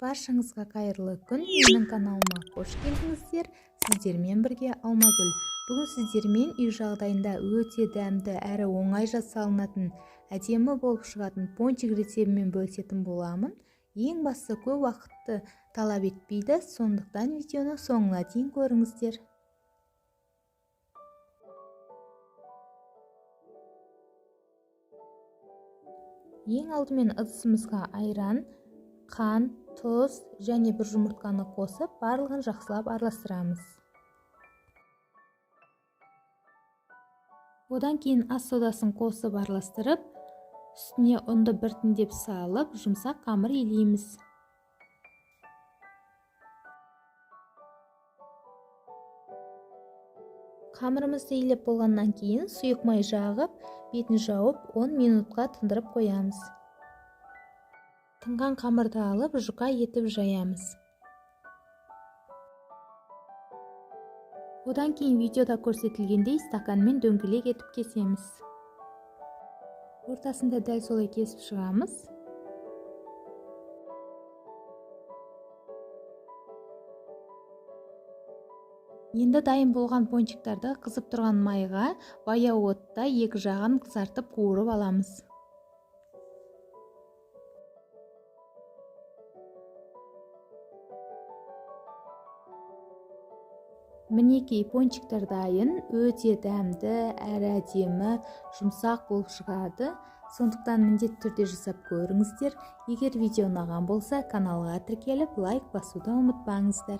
Баршаңызға қайырлы күн. Менің каналыма қош келдіңіздер. Сіздермен бірге Алмагүл. Бүгін сіздермен үй жағдайында өте дәмді әрі оңай жасалынатын, әдемі болып шығатын пончик рецебімен бөлісетін боламын. Ең бастысы көп уақытты талап етпейді, сондықтан видеоны соңына дейін көріңіздер. Ең алдымен ыдысымызға айран, қан, тұз және бір жұмыртқаны қосып, барлығын жақсылап араластырамыз. Одан кейін ас содасын қосып араластырып, үстіне ұнды біртіндеп салып, жұмсақ қамыр илейміз. Қамырымызды илеп болғаннан кейін сұйық май жағып, бетін жауып 10 минутқа тындырып қоямыз. Тынған қамырды алып, жұқа етіп жаямыз. Одан кейін видеода көрсетілгендей стаканмен дөңгелек етіп кесеміз. Ортасында дәл солай кесіп шығамыз. Енді дайын болған пончиктарды қызып тұрған майға баяу отта екі жағын қызартып қуырып аламыз. Мінекей, пончиктар дайын, өте дәмді, әрі әдемі, жұмсақ болып шығады. Сондықтан міндетті түрде жасап көріңіздер. Егер видео ұнаған болса, каналға тіркеліп, лайк басуды ұмытпаңыздар.